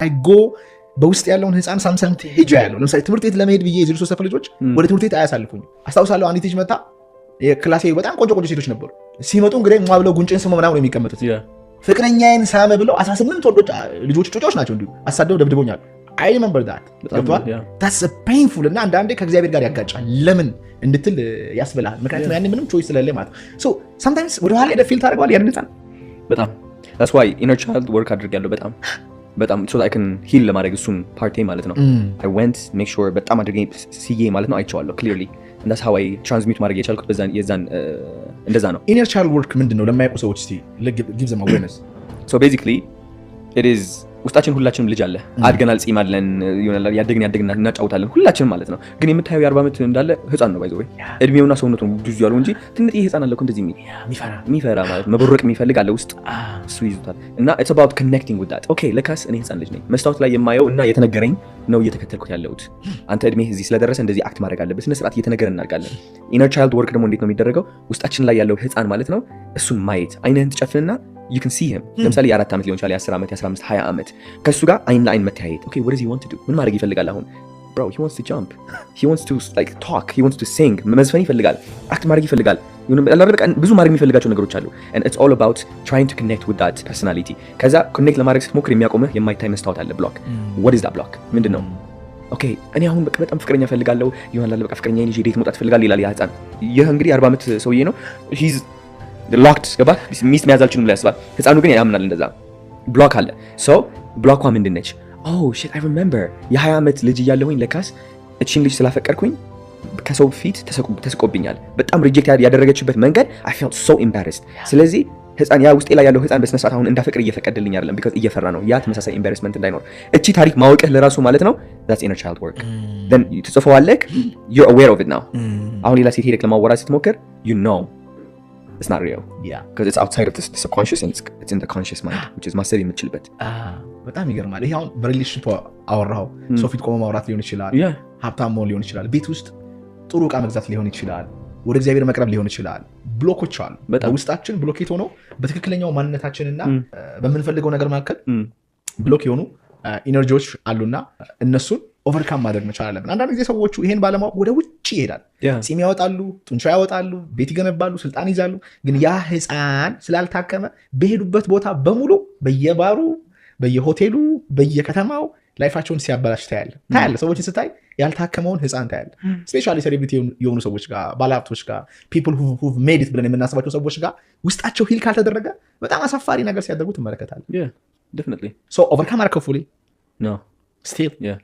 I go በውስጥ ያለውን ህፃን sometimes ሄጄ ያለው ለምሳሌ ትምህርት ቤት ለመሄድ ብዬ የ03 ሰፈር ልጆች ወደ ትምህርት ቤት አያሳልፉኝም። አስታውሳለሁ፣ አንዲት ልጅ መታ የክላሴ በጣም ቆንጆ ቆንጆ ሴቶች ነበሩ። ሲመጡ እንግዲህ ሟ ብለው ጉንጭን ስሞ ምናምን ነው የሚቀመጡት። ፍቅረኛዬን ሳመ ብለው 18 ወንዶች ልጆች ጮጮች ናቸው እንዲሁ አሳደው ደብድቦኛል። I remember that። ገብቶሃል? That's painful። እና አንዳንዴ ከእግዚአብሔር ጋር ያጋጫል። ለምን እንድትል ያስብልሃል። ምክንያቱም ያኔ ምንም choice ስለሌለ ማለት ነው። So sometimes ወደኋላ ሄደህ feel ታደርገዋለህ ያንን ህፃን። በጣም። That's why inner child work አድርጌያለሁ በጣም በጣም፣ so I can heal ለማድረግ እሱን part ማለት ነው። I went make sure በጣም አድርጌ ስዬ ማለት ነው አይቼዋለሁ clearly, and that's how I transmute ማድረግ የቻልኩት በዛን የዛን እንደዛ ነው። Inner child work ምንድን ነው ለማያውቁ ሰዎች እስቲ give them awareness። So basically it is ውስጣችን ሁላችንም ልጅ አለ። አድገናል፣ ጺም አለን፣ ይሆናል ያደግን ያደግን እናጫውታለን ሁላችንም ማለት ነው። ግን የምታየው የ40 ዓመት እንዳለ ህፃን ነው። By the way እድሜውና ሰውነቱ ነው ብዙ ያለው እንጂ ትንጥዬ ህፃን አለ እኮ እንደዚህ የሚል የሚፈራ። የሚፈራ ማለት መቦረቅ የሚፈልግ አለ ውስጥ፣ እሱ ይዙታል። እና it's about connecting with that። Okay፣ ለካስ እኔ ህፃን ልጅ ነኝ። መስታወት ላይ የማየው እና የተነገረኝ ነው እየተከተልኩት ያለሁት። አንተ እድሜህ እዚህ ስለደረሰ እንደዚህ act ማድረግ አለብህ፣ ስነ ስርዓት እየተነገረን እናድጋለን። Inner child work ደግሞ እንዴት ነው የሚደረገው? ውስጣችን ላይ ያለው ህፃን ማለት ነው፣ እሱን ማየት። አይንህን ትጨፍንና you can see him። ለምሳሌ የ4 ዓመት ሊሆን ይችላል፣ የ10 ዓመት፣ የ15፣ 20 ዓመት፣ ከእሱ ጋር አይን ለአይን መተያየት። Okay, what does he want to do? ምን ማድረግ ይፈልጋል አሁን? Bro, he wants to jump, he wants to like talk, he wants to sing፣ መዝፈን ይፈልጋል፣ act ማድረግ ይፈልጋል። በቃ ብዙ ማድረግ የሚፈልጋቸው ነገሮች አሉ and it's all about trying to connect with that personality። ከዛ connect ለማድረግ ስትሞክር የሚያቆምህ የማይታይ መስታወት አለ፣ block። What is that block? ምንድን ነው? Okay፣ እኔ አሁን በቃ በጣም ፍቅረኛ ፈልጋለሁ ይሆናል፣ በቃ ፍቅረኛ ይዤ date መውጣት ፈልጋለሁ ይላል ያ ህፃን። ይህ እንግዲህ የ40 ዓመት ሰውዬ ነው። He's locked፣ ገባ? ሚስት መያዝ አልችልም ብሎ ያስባል። ህፃኑ ግን ያምናል። እንደዛ block አለ። So block ኳ ምንድን ነች? Oh shit, I remember የ20 ዓመት ልጅ እያለሁኝ ለካስ እቺን ልጅ ስላፈቀርኩኝ ከሰው ፊት ተስቆብኛል። በጣም reject ያደረገችበት መንገድ I felt so embarrassed። ስለዚህ ህፃን ያ ውስጤ ላይ ያለው ህፃን በስነ ስርዓት አሁን እንዳፈቅር እየፈቀደልኝ አይደለም፣ because እየፈራ ነው ያ ተመሳሳይ embarrassment እንዳይኖር። እቺ ታሪክ ማወቅህ ለራሱ ማለት ነው that's inner child work። Then ትጽፈዋለህ፣ you're aware of it now። አሁን ሌላ ሴት ሄደህ ለማዋራት ስትሞክር you know it's not real because it's outside of the subconscious and it's in the conscious mind, which is ማሰብ የምትችልበት። በጣም ይገርማል። ይሄ አሁን በ relationship አወራኸው፣ ሰው ፊት ቆሞ ማውራት ሊሆን ይችላል፣ ሀብታም መሆን ሊሆን ይችላል፣ ቤት ውስጥ ጥሩ ዕቃ መግዛት ሊሆን ይችላል፣ ወደ እግዚአብሔር መቅረብ ሊሆን ይችላል። Block ኦች አሉ በውስጣችን blocked ሆነው በትክክለኛው ማንነታችንና በምንፈልገው ነገር መካከል block የሆኑ energy ዎች አሉና እነሱን overcome ማድረግ መቻል አለብን። አንዳንድ ጊዜ ሰዎቹ ይሄን ባለማወቅ ወደ ውጭ ይሄዳል። ጺም ያወጣሉ፣ ጡንቻ ያወጣሉ፣ ቤት ይገነባሉ፣ ስልጣን ይዛሉ። ግን ያ ህፃን ስላልታከመ በሄዱበት ቦታ በሙሉ በየባሩ፣ በየሆቴሉ፣ በየከተማው life ኣቸውን ሲያበላሽ ታያለህ ታያለህ። ሰዎችን ስታይ ያልታከመውን ህፃን ታያለህ። Especially celebrity የሆኑ ሰዎች ጋር፣ ባለሀብቶች ጋር፣ people who've made it ብለን የምናስባቸው ሰዎች ጋር ውስጣቸው heal ካልተደረገ በጣም አሳፋሪ ነገር ሲያደርጉ ትመለከታለህ። Definitely. So overcome አደረከው fully? No. Still? Yeah.